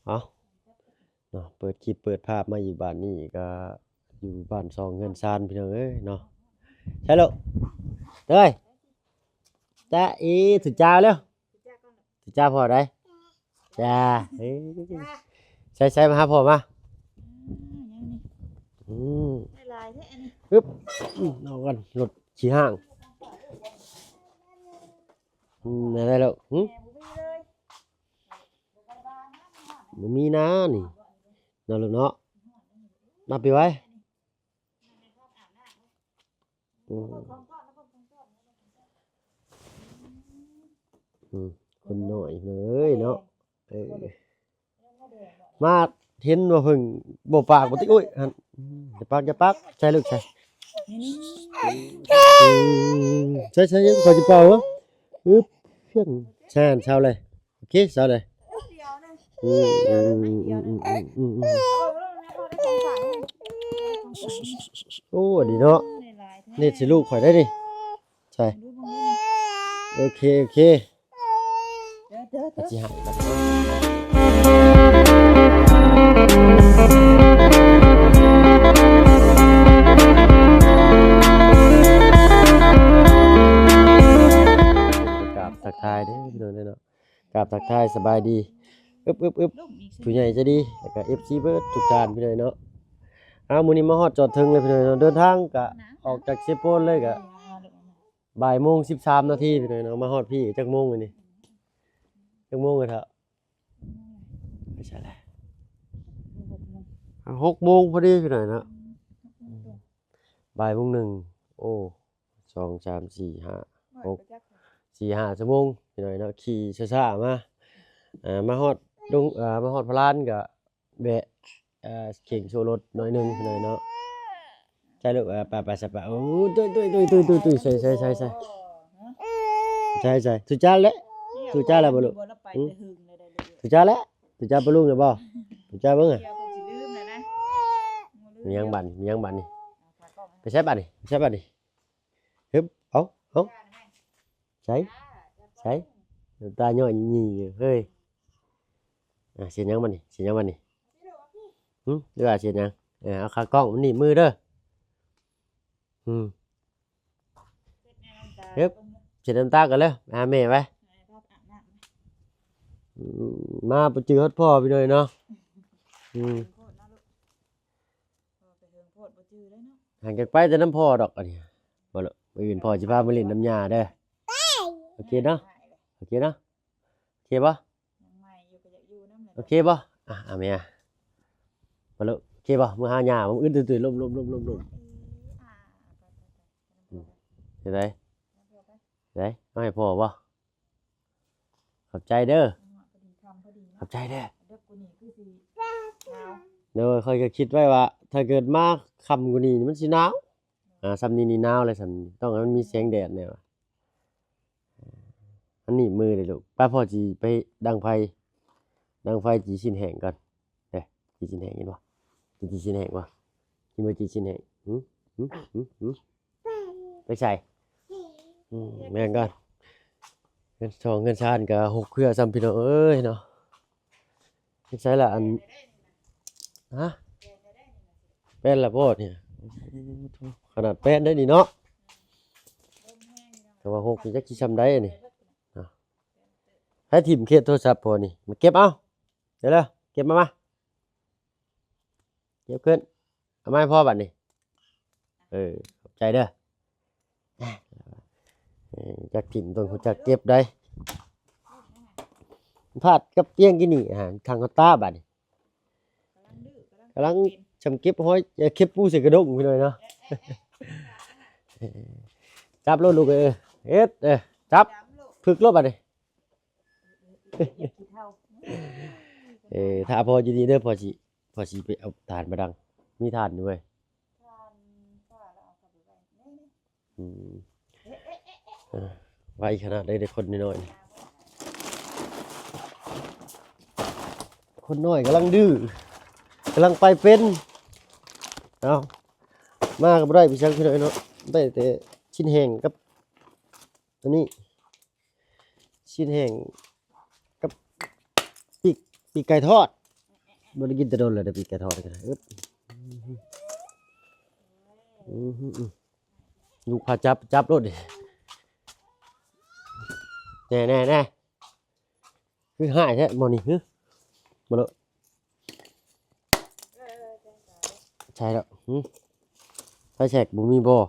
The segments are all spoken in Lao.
ເອົາເນາະ ເປີດຄລິບເປີດພາບມາຢູ່ບ້ານນີ້ກໍຢູ່ບ້ານຊ່ອງເຮືອນຊານ ພີ່ນ້ອງເອີຍເນາະ. ໃຊ່ລູກ ເອີຍ ຈາເອ ຖືຈາເລັວ ຖືຈາພໍ່ໄດ໋ ຈ້າ ເອີ ໃສ່ໆ ມາຫາພໍ່ມາ ອືມ ຫຼາຍແທ້ອັນນີ້ ອຶບ ເອົາກ່ອນ ລົດຂີ້ຮ້າງ ອືມ ໄດ້ແລ້ວ ຫຶ ບໍ່ມີນານີ້ ເນາະລູກເນາະ ມາປີໄວ້ ອືມ ອືມ ຄົນນ້ອຍເອີຍເນາະ ເອີ ມາເຫັນວ່າເພິ່ນບໍ່ປາກບໍ່ຕິ ໂອ້ຍ ຫັ້ນ ອືມ ຢ່າປາກ ຢ່າປາກ ໃສ່ລູກ ໃສ່ ອືມ ໃສ່ ໃສ່ ຂ້ອຍຊິເປົ່າເດີ ອຶບ ພຽງ ແຊນ ເຊົາເລີຍ ໂອເຄ ເຊົາເລີຍ ອືມ ອືມ ອືມ ໂອ້ ອັນນີ້ເນາະ ເນັດໃສ່ລູກຂ້ອຍໄດ໋ນີ້ ໃສ່ ໂອເຄ ໂອເຄ ເດີ ເດີ ເດີ ຊິໃຫ້ ກາບທັກທາຍເດີພີ່ນ້ອງເດີເນາະ ກາບທັກທາຍສະບາຍດີ ອຶບ ອຶບ ອຶບ ຜູ້ໃຫຍ່ໃຈດີ ແລ້ວກະເອັຟຊີເບິດທຸກທ່ານ ພີ່ນ້ອງເນາະ. ເອົາ ມື້ນີ້ມາຮອດຈອດເຖິງເລີຍ ພີ່ນ້ອງເນາະ ເດີນທາງກະອອກຈາກເຊໂປນເລີຍກະ ບ່າຍໂມງສິບສາມນາທີ ພີ່ນ້ອງເນາະ ມາຮອດພີ້ຈັກໂມງແລ້ວນີ້ ຈັກໂມງແລ້ວເຖົ້າ ໄປໃສລະ ຫົກໂມງພໍດີ ພີ່ນ້ອງເນາະ ບ່າຍໂມງໜຶ່ງ ໂອ້ ສອງ ສາມ ສີ່ ຫ້າ ຫົກ ສີ່ ຫ້າຊົ່ວໂມງ ພີ່ນ້ອງເນາະ ຂີ່ຊ້າໆ ມາ ເອີ ມາຮອດດົງ ເອີ ມາຮອດພະລານກະ ແວະ ເອີ ເຄັ່ງໂຊລົດໜ້ອຍໜຶ່ງ ພີ່ນ້ອງເນາະ ໃສ່ລູກ ເອີ ໄປໆ ໃສ່ໄປ ໂອ້ ຕຸ້ຍໆ ຕຸ້ຍໆ ຕຸ້ຍໆ ໃສ່ ໃສ່ ໃສ່ ໃສ່ ໃສ່ ຖືຈານແຫຼະ ຖືຈານແລ້ວບໍ່ລູກ ຫຶ ຖືຈານແຫຼະ ຖືຈານປະລຸງແລ້ວບໍ່ ຖືຈານເບິ່ງ ມີຫຍັງບາດນີ້ ມີຫຍັງບາດນີ້ ໄປໃສບາດນີ້ ໄປໃສບາດນີ້ ຮຶບ ເອົາ ເອົາ ໃສ ໃສ ຕາຍ້ອຍຍີ່ເຮີ້ຍ ອ່າ ສຽງຫຍັງບາດນີ້ ສຽງຫຍັງບາດນີ້ ຫຶ ຫຼືວ່າສຽງຫຍັງ ເອີ ເອົາຂາກ້ອງມັນໜີບມືເດີ ຫຶ ຮຶບ ເຊັດນ້ຳຕາກ່ອນເລີຍ ໄປຫາແມ່ໄປ ອືມ ມາບໍ່ຈື່ຮອດພໍ່ພີ່ນ້ອງເນາະ ອືມ ຫາກຢາກໄປແຕ່ນຳພໍ່ດອກ ອັນນີ້ ບໍ່ລະ ມື້ອື່ນພໍ່ຊິພາມາຫຼິ້ນນຳຍ່າເດີ ໂອເຄເນາະ ໂອເຄເນາະ ໂອເຄບໍ່ ໂອເຄບໍ່ ອ່ະ ອ່ະ ແມ່ ບໍ່ລະ ໂອເຄບໍ່ ມື້ຫາຍ່າ ມື້ອື່ນຕື່ນໆ ລົມໆ ລົມໆ ລົມໆ ອືມ ເຮັດໃດ ໃດ ເອົາໃຫ້ພໍ່ບໍ່ ຂອບໃຈເດີ ຂອບໃຈເດີ ໂດຍ ຂ້ອຍກໍຄິດໄວ້ວ່າ ຖ້າເກີດມາຄ່ຳກວ່ານີ້ມັນຊິໜາວ ອ່າ ຊ່ຳນີ້ນີ້ໜາວແລ້ວ ຊ່ຳນີ້ຕ້ອງໃຫ້ມັນມີແສງແດດແດ່ວ່າ ອັນນີ້ມືເດ້ລູກ ໄປ ພໍ່ຊິໄປດັງໄຟ ດັງໄຟຈີຊິ້ນແຫ້ງກ່ອນ ເດ້ ຈີຊິ້ນແຫ້ງ ເຫັນບໍ່ ກິນຈີຊິ້ນແຫ້ງບໍ່ ກິນບໍ່ຈີຊິ້ນແຫ້ງ ຫຶ ຫຶ ຫຶ ຫຶ ໄປໃສ ອືມ ແມ່ນກ່ອນ ເຮືອນຊ່ອງເຮືອນຊານກໍຫົກເຄືອຊ້ຳ ພີ່ນ້ອງເອີຍເນາະ ໄປໃສລະ ອັນ ຮະ ແປ້ນລະບໍ່ນີ້ ຂະໜາດແປ້ນໄດ້ນີ້ເນາະ ແຕ່ວ່າຫົກນີ້ຈັກຊິຊ່ຳໃດອັນນີ້ ໃຜຖິ້ມເຄສໂທລະສັບພໍ່ນີ້ ມາເກັບເອົາ ເດີ ເກັບມາ ມາ ເກັບຂຶ້ນ ເອົາມາໃຫ້ພໍ່ບາດນີ້ ເອີ ຂອບໃຈເດີ ເອີ ຈັກຖິ້ມຕ້ອງຮູ້ຈັກເກັບໄດ໋ ພາດກັບຕຽງກີ້ນີ້ ຫາ ທາງເຮົາຕາບາດນີ້ ກຳລັງຊ່ຳເກັບຫອຍ ເກັບປູໃສ່ກະດົງພີ່ນ້ອງເນາະ ຈັບໂລດລູກເອີຍ ເຮັດ ເອີ ຈັບ ຝຶກໂລດບາດນີ້ ເອີ ຖ້າພໍ່ຢູ່ນີ້ເດີ ພໍ່ຊິ ພໍ່ຊິໄປເອົາຖ່ານມາດັງ ມີຖ່ານຢູ່ເວີຍ ອືມ ເອີ ໄວຂະໜາດໃດເດ້ຄົນນ້ອຍໆ ຄົນນ້ອຍກຳລັງດື້ ກຳລັງໄປເປັນ ເອົາ ມາກໍບໍ່ໄດ້ໄປສັງພີ່ນ້ອງເນາະ ໄດ້ແຕ່ຊີ້ນແຫ້ງກັບ ອັນນີ້ ຊີ້ນແຫ້ງກັບປີກ ປີກໄກ່ທອດ ບໍ່ໄດ້ກິນແຕ່ດົນແລ້ວເດ້ ປີ້ໄກ່ທອດກໍໄດ້. ອຶບ ອືມ ອືມ ອືມ ລູກພາຈັບ ຈັບໂລດເດ້. ແນ່ໆໆ ຄືຮ້າຍແທ້ໝໍນີ້ ຫຶ ບໍ່ເລີ ໃຊ່ແລ້ວ ຫຶ ໄຟແຊັກບໍ່ມີບໍ່?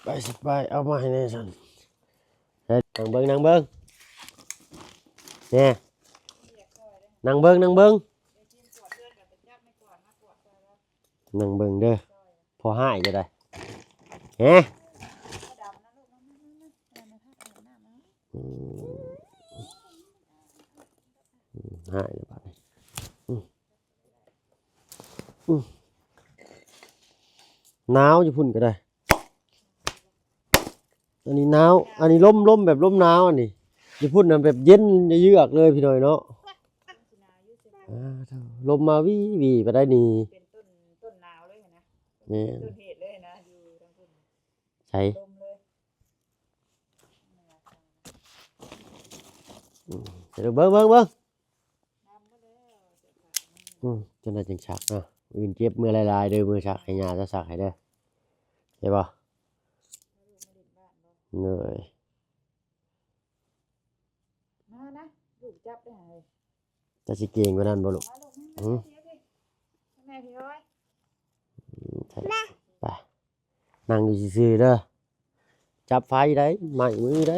ໄປຊິໄປເອົາມາໃຫ້ແດ່ຊັ້ນ. ເອີ ນັ່ງເບິ່ງ ນັ່ງເບິ່ງ ແນ່ ນັ່ງເບິ່ງ ນັ່ງເບິ່ງ ນັ່ງເບິ່ງເດີ. ພໍຮ້າຍກໍໄດ້ ແຮະ ອືມ ອືມ ຮ້າຍແລ້ວບາດນີ້ ອືມ ອືມ ໜາວຢູ່ພຸ້ນກໍໄດ້. ອັນນີ້ໜາວ ອັນນີ້ລົມ ລົມແບບລົມໜາວອັນນີ້ ຢູ່ພຸ້ນນະແບບເຢັນເຍືອກເລີຍພີ່ນ້ອງເນາະ. ອາ ລົມມາວີໆ ປານໃດນີ້ ເປັນຕົ້ນ ຕົ້ນໜາວເລີຍຫັ້ນນະ. ແມ່ນ ຕົ້ນເຫດເລີຍຫັ້ນນະ ຢູ່ທາງພຸ້ນ ໃສ ລົມເລີຍ. ອືມ ເບິ່ງ ເບິ່ງ ເບິ່ງ ອືມ ຈັ່ງໃດຈັ່ງຊັກເນາະ. ອື່ນເກັບເມືອຫຼາຍໆເດີ ເມືອຊັກໃຫ້ຍ່າເຈົ້າຊັກໃຫ້ເດີ ເຫັນບໍ່? ເລີຍ ມານະ ລູກຈັບໄດ້ຫັ້ນເລີຍ. ເຈົ້າຊິເກັ່ງກວ່ານັ້ນບໍ່ລູກ? ມາລູກ ຫື? ແມ່ພີ່ເອີຍ ອືມ ໄປ ນັ່ງຢູ່ຊື່ໆເດີ ຈັບໄຟໄດ້ ໄໝ້ມືໄດ້.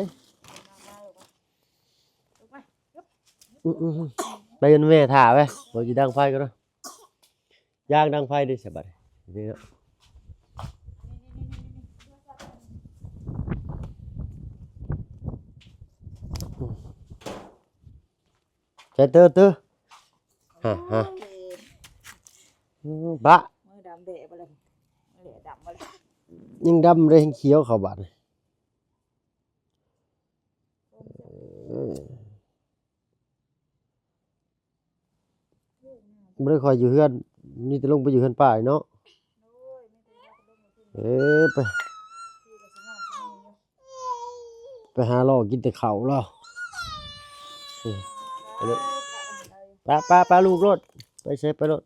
ອືມໆ ໄປເອີ້ນແມ່ຖ້າໄປ ບໍ່ຊິດັງໄຟກ່ອນເດີ ຍ່າງດັງໄຟເດ້ ສະບາດນີ້ເນາະ. ໃສ່ເຕີ ເຕີ ຮະ ຮະ ໂອ້ຍ ອືມ ບະ ມືດຳແດດບໍ່ລະ ແດດດຳບໍ່ລະ ຍັງດຳເລີຍ ຍັງຂຽວເຂົ້າບາດນີ້. ເອີ ບໍ່ໄດ້ຄ່ອຍຢູ່ເຮືອນ ມີແຕ່ລົງໄປຢູ່ເຮືອນປ້າເນາະ. ເອີ ໄປ ໄປຫາເລາະກິນແຕ່ເຂົ້າລາວ. ເອີ ໄປໂລດ ໄປ ໄປ ໄປລູກໂລດ ໄປໃສໄປໂລດ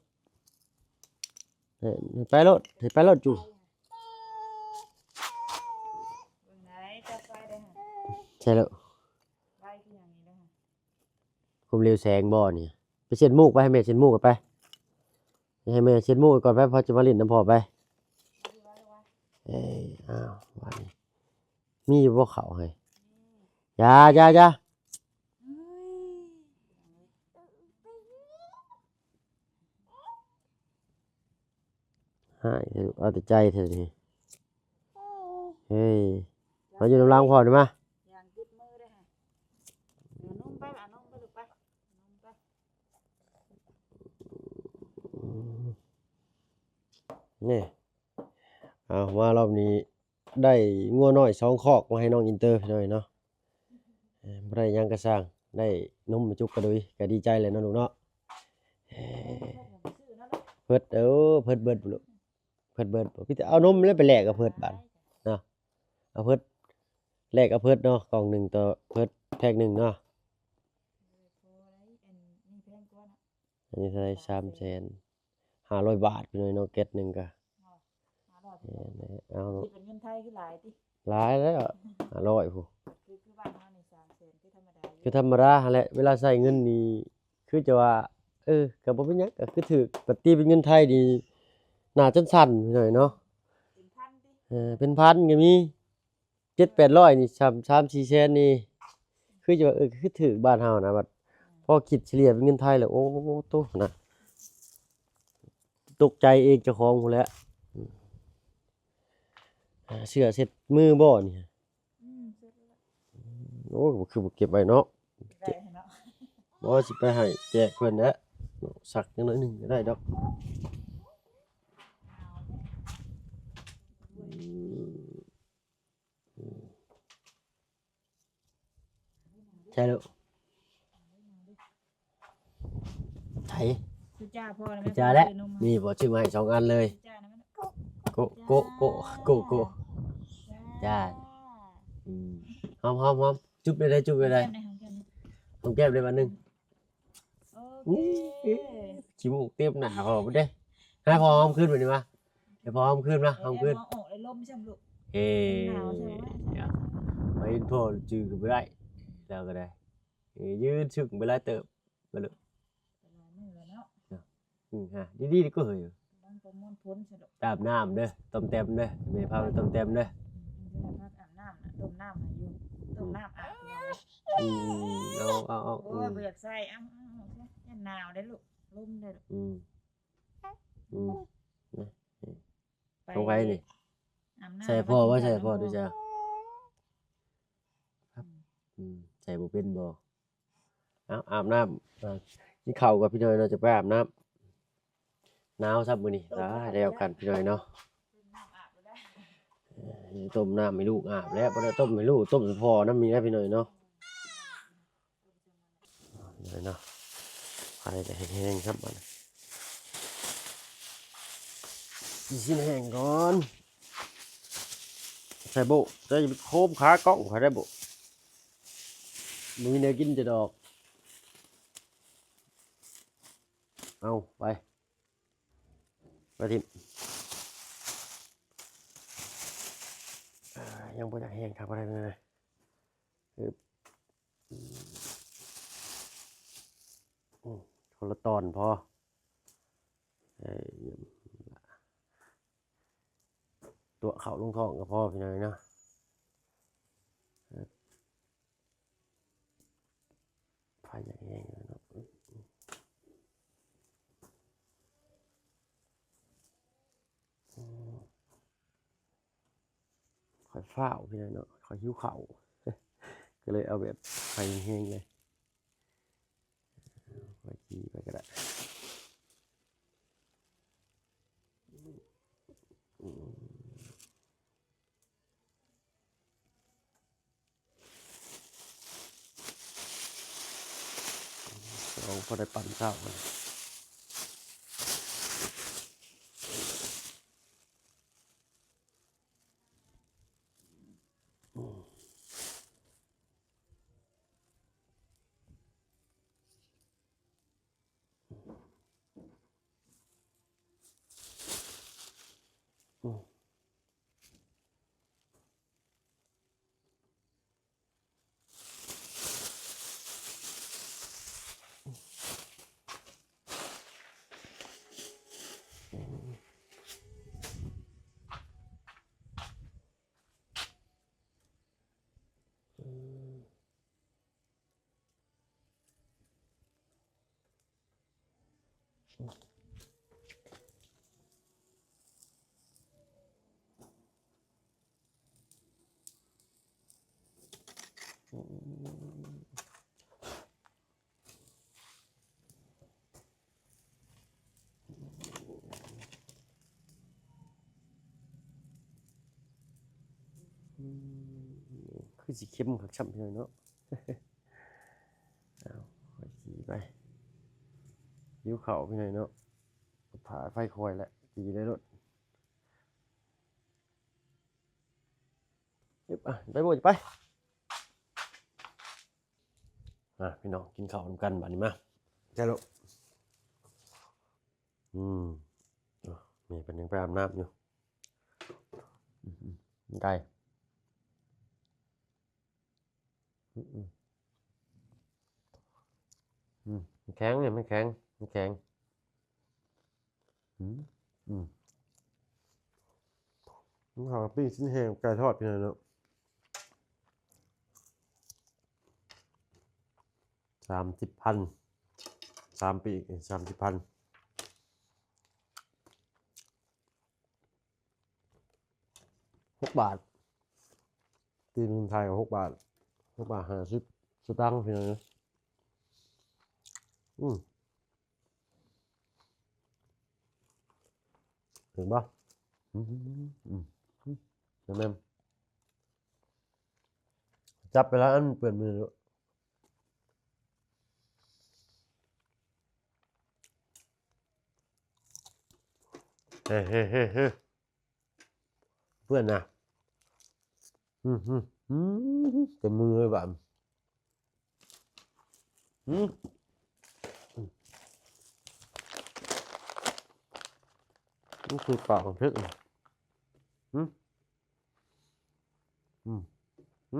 ເອີ ໄປໂລດ ໄປໂລດຈູ ໃສໂລດ. ຄວາມເລວແສງບໍ່ນີ້ ໄປເຊັດມູກໄປ ໃຫ້ແມ່ເຊັດມູກໄປ ໃຫ້ແມ່ເຊັດມູກກ່ອນໄປ ພໍ່ຈະມາຫຼິ້ນນຳພໍ່ໄປ. ເອີຍ ອ້າວ ບາດນີ້ ມີຢູ່ບໍ່ເຂົ້າເຮີ້ຍ? ຢ່າ ຢ່າ ຢ່າ ຮ້າຍແທ້ ເອົາແຕ່ໃຈແທ້ນີ້ ເຮີ້ຍ ມາຢູ່ນຳຫຼັງພໍ່ນີ້ມາ ຢ່າງຕິດມືເດ້ ເອົານົມໄປ ເອົານົມໄປລູກໄປ ເອົານົມໄປ ນີ້ ເອົາ ມາລອບນີ້ ໄດ້ງົວນ້ອຍສອງຄອກມາໃຫ້ນ້ອງອິນເຕີ ພີ່ນ້ອງເນາະ. ເອີ ບໍ່ໄດ້ຫຍັງກໍຊ່າງ ໄດ້ນົມມາຈຸກກະດຸຍ ກໍດີໃຈແລ້ວເນາະລູກເນາະ. ເອີ ເພິດ ເອີ ເພິດເບິດລູກ ເພິດເບິດ ມີແຕ່ເອົານົມແລ້ວໄປແລກກັບເພິດບາດເນາະ ເອົາເພິດ ແລກກັບເພິດເນາະ ກ່ອງໜຶ່ງຕໍ່ເພິດແພັກໜຶ່ງເນາະ. ອັນນີ້ເທົ່າໃດ? ສາມແສນຫ້າຮ້ອຍບາດ ພີ່ນ້ອງເນາະ ແກັດໜຶ່ງກະ ຫ້າຮ້ອຍ ເອີ ເອົາ ຄິດເປັນເງິນໄທຄືຫຼາຍຕິ? ຫຼາຍແລ້ວ ຫ້າຮ້ອຍພຸ້ນ ຄື ຄືບ້ານເຮົານີ້ສາມແສນ ຄືທຳມະດາຢູ່ ຄືທຳມະດາຫັ້ນແຫຼະ. ເວລາໃຊ້ເງິນນີ້ ຄືຈະວ່າ ເອີ ກໍບໍ່ເປັນຫຍັງ ກໍຄືຖືກ ບັດຕີເປັນເງິນໄທນີ້ ໜ້າຈົນສັ່ນ ພີ່ນ້ອງເນາະ. ເປັນພັນຕິ? ເອີ ເປັນພັນກໍມີ ເຈັດແປດຮ້ອຍນີ້ ສາມ ສາມສີ່ແສນນີ້ ຄືຈະວ່າ ເອີ ຄືຖືກບ້ານເຮົານະ. ບັດພໍຄິດສະເລ່ຍເປັນເງິນໄທແລ້ວ ໂອ້ໂຕນະ ຕົກໃຈເອງເຈົ້າຂອງພຸ້ນແຫຼະ. ເສື້ອເຊັດມືບໍ່ນີ້? ອືມ ເຊັດແລ້ວ ໂອ້ ຄືບໍ່ເກັບໄວ້ເນາະ ໄດ້ເນາະ ບໍ່ ຊິໄປໃຫ້ແຈກເພິ່ນແຫຼະ ຊັກຈັກໜ້ອຍໜຶ່ງກໍໄດ້ດອກ. ໃຊ່ລູກ ໃຊ່ ຄືຈ້າພໍແລ້ວ ຄືຈ້າແຫຼະ ແມ່ ຊື້ນົມມາ ນີ້ບໍ່ ຊື້ມາໃຫ້ສອງອັນເລີຍ ຄືຈ້ານະ ໂກະ ໂກະ ໂກະ ໂກະ ໂກະ ຈ້າ ຈ້າ ອືມ ຫອມ ຫອມ ຫອມ ຈຸບໄດ້ ຈຸບໄດ້ ຫອມແກ້ມໄດ້ ຫອມແກ້ມໄດ້ ຫອມແກ້ມໄດ້ບາດໜຶ່ງ. ຂີ້ມູກເຕັມໜ້າພໍ່ພຸ້ນເດ້. ໃຫ້ພໍ່ຫອມຄືນບັດນີ້ມາ ໃຫ້ພໍ່ຫອມຄືນມາ ຫອມຄືນ. ເອົາອອກເລີຍ ລົມຊ້ຳລູກ. ເອີ ໜາວໃຊ່ໄໝ? ໄປເຫັນພໍ່ຈື່ກໍບໍ່ໄດ້ ແລ້ວກໍໄດ້. ເອີ ຢືນຊຶ້ງໄປຫຼາຍເຕີບ ໄປເລີຍ ໄປຫຼາຍມື້ແລ້ວເນາະ. ອືມ ຮະ ດີໆ ກໍເຮີ້ຍ ກຳລັງປະມວນຜົນຊະດອກ. ອາບນ້ຳເດີ ຕ້ອມແຕ້ມເດີ ແມ່ພາໄປຕ້ອມແຕ້ມເດີ. ອືມ ອືມ ພາອາບນ້ຳນະ ຕົ້ມນ້ຳໃຫ້ຢູ່ ອືມ ຕົ້ມນ້ຳອາບ. ອືມ ເອົາ ເອົາ ເອົາ ໂອ້ຍ ອືມ ບໍ່ຢາກໃສ່ ເອົາ ເອົາ ເອົາ ຢ່າໜາວເດ້ລູກ ລົມເດ້ລູກ. ອືມ ອືມ ຂອງໃຜນີ້? ອາບນ້ຳ ໃສ່ພໍ່ບໍ່? ໃສ່ພໍ່ດູຈ້າ. ອືມ ໃສ່ບໍ່ເປັນບໍ່? ເອົາ ອາບນ້ຳ ກິນເຂົ້າກ່ອນພີ່ນ້ອງເນາະ ຈະໄປອາບນ້ຳ. ໜາວຊ້ຳມື້ນີ້ ຕາຍແລ້ວກັນພີ່ນ້ອງເນາະ. ຕົ້ມນ້ຳໃຫ້ລູກອາບແລ້ວ ບໍ່ໄດ້ຕົ້ມໃຫ້ລູກ ຕົ້ມໃຫ້ພໍ່ນຳນີ້ແຫຼະພີ່ນ້ອງເນາະ. ເນາະ ໄຟກໍແຫ້ງໆ ຊ້ຳບັດນີ້ ຊິຊິນແຫ້ງກ່ອນ. ໃສ່ໂບ ເຈົ້າຢ່າໄປໂຄມຂາກ້ອງຂ້ອຍໄດ້ໂບ ບໍ່ມີແນວກິນຈະດອກ. ເອົາ ໄປ ໄປຖິ້ມ. ຍັງບໍ່ຢາກແຫ້ງຄັກປານໃດເລີຍ. ອືມ ອືມ ຄົນລະຕອນພໍ ເອີ ຕົວະເຂົ້າລົງທ້ອງກໍພໍພີ່ນ້ອງເນາະ. ໄຟຍັງແຮງຢູ່ເນາະ. ອືມ ຂ້ອຍຟ້າວພີ່ນ້ອງເນາະ ຂ້ອຍຫິວເຂົ້າ ກໍເລີຍເອົາແບບໄຟແຮງໆ ເລີຍ. ຂ້ອຍຂີ່ໄປກໍໄດ້. ອືມ ເອົາ ພໍໄດ້ປັ່ນເຊົ້າ. ອືມ ຄືຊິເຄັມຄັກຊ້ຳເທື່ອເນາະ. ເອົາ ຂ້ອຍຂີ່ໄປ ຫິວເຂົ້າພີ່ນ້ອງເນາະ. ຖ້າໄຟຄ່ອຍແຫຼະ ຂີ່ໄດ້ໂລດ. ອຶບ ອ່ະ ໄປໂບດ ໄປ. ມາ ພີ່ນ້ອງ ກິນເຂົ້ານຳກັນບາດນີ້ ມາ. ແຊບໂລດ. ອືມ ແມ່ເພິ່ນຍັງໄປອາບນ້ຳຢູ່. ອືມ ໄກ່ ອືມ ອືມ ອືມ ແຂງນີ້ ມັນແຂງ ມັນແຂງ. ອືມ ອືມ ມັນຫາປີ້ງຊີ້ນແຫ້ງ ໄກ່ທອດ ພີ່ນ້ອງເນາະ. ສາມສິບພັນ ສາມປີ ສາມສິບພັນ ຫົກບາດ ຕີເປັນເງິນໄທກໍຫົກບາດ ຫົກບາດຫ້າສິບສະຕາງ ພີ່ນ້ອງເອີຍ. ອືມ ເຫັນບໍ່? ອືມ ອືມ ແມ່ນໆ ຈັບໄປແລ້ວ ອັນເປື້ອນມື. ເຮີ ເຮີ ເຮີ ເຮີ ເປື້ອນນະ. ອືມ ອືມ ອືມ ເຕັມມືເລີຍບາດ. ອືມ ອືມ ມັນຄືປາກມັນເຜັດ. ຫື ຫື ຫື ຫື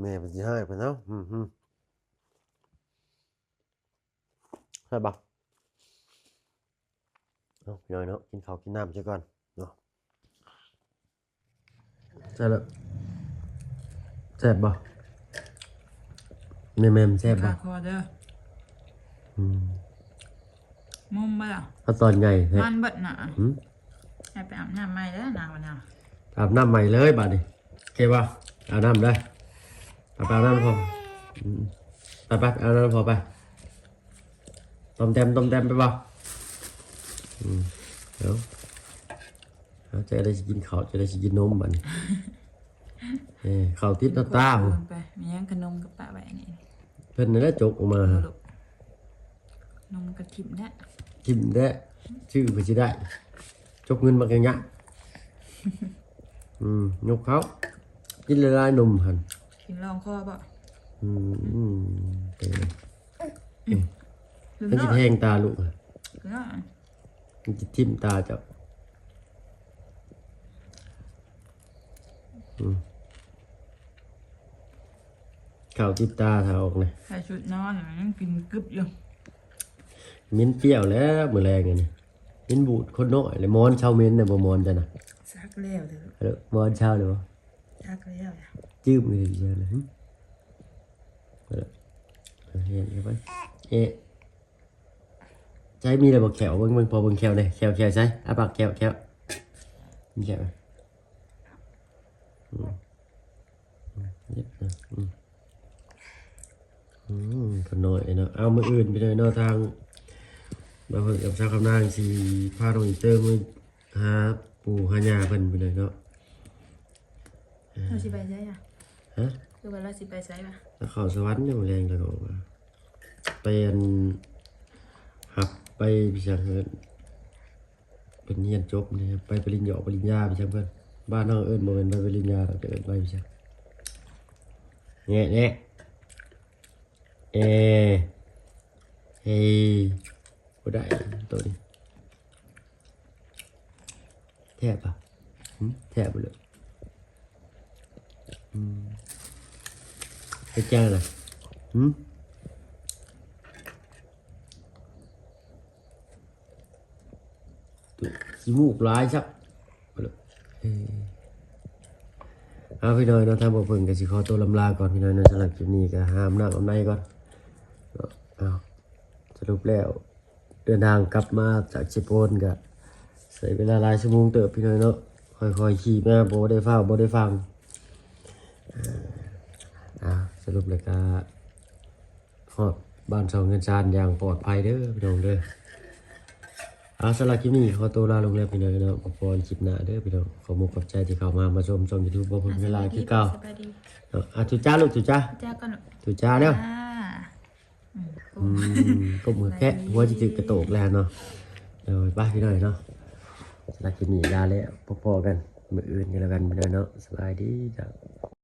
ແມ່ເພິ່ນຊິຮ້າຍເພິ່ນເນາະ. ຫື ຫື ແຊບບໍ່? ເອົາ ພີ່ນ້ອງເນາະ ກິນເຂົ້າກິນນ້ຳຊະກ່ອນເນາະ. ແຊບແລ້ວ ແຊບບໍ່? ແມ່ນໆ ແຊບບໍ່? ຄາຄໍເດີ. ອືມ ມຸມບໍ່ລະ? ເອົາຕອນໃຫຍ່ແທ້ ມັນເບິດໜ້າ. ຫື ໃຫ້ໄປອາບນ້ຳໃໝ່ເດີ ໜາວແລ້ວ. ອາບນ້ຳໃໝ່ເລີຍບາດນີ້. ໂອເຄບໍ່? ອາບນ້ຳເດີ. ໄປ ໄປອາບນ້ຳພໍ່. ອືມ ໄປ ໄປ ໄປອາບນ້ຳພໍ່ໄປ. ຕອມແຕມ ຕອມແຕມໄປບໍ່? ອືມ ເອົາ ເອົາ ເຈົ້າໄດ້ຊິກິນເຂົ້າ ເຈົ້າໄດ້ຊິກິນນົມບາດນີ້. ເອີ ເຂົ້າຕິດໜ້າຕາ ໄປ ມີຫຍັງຂະໜົມກໍປະໄວ້ນີ້. ເພິ່ນນັ້ນແຫຼະຈົກອອກມາ ເອົາລູກ ນົມກໍຖິ້ມແທ້ ຖິ້ມແທ້ ຊື້ເພື່ອຊິໄດ້ ຈົກເງິນມາກໍຍາກ. ອືມ ຍົກເຂົ້າ ກິນຫຼາຍໆນົມຫັ້ນ ກິນລອງຄໍບໍ່? ອືມ ອືມ ເອີ ອືມ ມັນຊິແພງຕາລູກ ມັນຊິຖິ້ມຕາເຈົ້າ. ອືມ ເຂົ້າຕິດຕາຖ້າອອກນະ ໃສ່ຊຸດນອນ ຍັງກິນກຶບຢູ່. ເໝັນປ່ຽວແລ້ວມື້ແລງອັນນີ້ ເໝັນບູດຄົນນ້ອຍແຫຼະ. ໝອນເຊົາເໝັນນະ ບໍ່ໝອນເຈົ້ານະ? ຊັກແລ້ວເດີ ເອີ ໝອນເຊົາແລ້ວບໍ່? ຊັກແລ້ວ ຈື່ມເລີຍເດີ. ເອີ ເຮັດໄປ ເອະ ໃຊ້ມີແລ້ວບໍ່ແຂ້ວ? ເບິ່ງ ເບິ່ງ ພໍເບິ່ງແຂ້ວແດ່ ແຂ້ວ ແຂ້ວໃສ? ອ້າປາກ ແຂ້ວ ແຂ້ວ ມີແຂ້ວ ອືມ ອືມ ອືມ ເພິ່ນນ້ອຍເນາະ. ເອົາ ມື້ອື່ນໄປເລີຍເນາະ ທາງບ່າວເພິ່ນກັບສາວຄຳນາງຊິພານ້ອງອີເຕີມ ຫາປູ່ຫາຍ່າເພິ່ນໄປເລີຍເນາະ. ເອີ ເຮົາຊິໄປໃສອະ? ຮະ? ຄືວ່າລາວຊິໄປໃສວະ? ລາວເຂົ້າສະຫວັນຢູ່ມື້ແລງ ລາວກໍບອກວ່າໄປອັນ ຮັບໄປ ໄປຫຍັງເອີ້ນ ເພິ່ນຮຽນຈົບນີ້ ໄປປະລິນຢອກປະລິນຍາໄປຫຍັງເພິ່ນ. ບ້ານເຮົາເອີ້ນ ບໍ່ແມ່ນໃບປະລິນຍາດອກ ເອີ້ນໃບຫຍັງ ແນະ ແນະ ເອ ເຮ ບໍ່ໄດ້ໂຕນີ້. ແຊບປະ? ຫື ແຊບບໍ່ລູກ? ອືມ ເຮັດຈັ່ງລະ? ຫື ຂີ້ມູກຫຼາຍຊະ. ເອີ ເອົາ ພີ່ນ້ອງເນາະ ທາງບ່າວເພິ່ນກໍຊິຂໍໂຕລຳລາກ່ອນ ພີ່ນ້ອງເນາະ. ສຳລັບຄລິບນີ້ກໍຫາອາບນ້ຳອາບໃນກ່ອນເນາະ. ເອົາ ສະຫຼຸບແລ້ວ ເດີນທາງກັບມາຈາກເຊໂປນກໍໃຊ້ເວລາຫຼາຍຊົ່ວໂມງເຕີບ ພີ່ນ້ອງເນາະ. ຄ່ອຍໆຂີ່ມາ ບໍ່ໄດ້ຟ້າວ ບໍ່ໄດ້ຟັ່ງ. ເອີ ເອົາ ສະຫຼຸບແລ້ວກໍ ຮອດບ້ານຊ່ອງເຮືອນຊານຢ່າງປອດໄພເດີພີ່ນ້ອງເດີ. ເອົາ ສຳລັບຄລິບນີ້ຂໍໂຕລາລົງແລ້ວພີ່ນ້ອງເນາະ. ພົບກັນຄລິບໜ້າເດີພີ່ນ້ອງ. ຂອບມຸກຂອບໃຈທີ່ເຂົ້າມາ ມາຊົມຊ່ອງຢູທູບບ່າວເພິ່ນເວລາຄືເກົ່າເນາະ. ອ່າ ທຸຈ້າລູກ ທຸຈ້າ ທຸຈ້າກ່ອນ ທຸຈ້າເນາະ. ອືມ ກົ້ມແຄະ ຫົວຊິຖືກກະໂຕກແລ້ວເນາະ. ໂດຍ ໄປພີ່ນ້ອງເນາະ. ສຳລັບຄລິບນີ້ລາແລ້ວ ພໍ້ກັນມື້ອື່ນກັນແລ້ວກັນພີ່ນ້ອງເນາະ. ສະບາຍດີເຈົ້າ.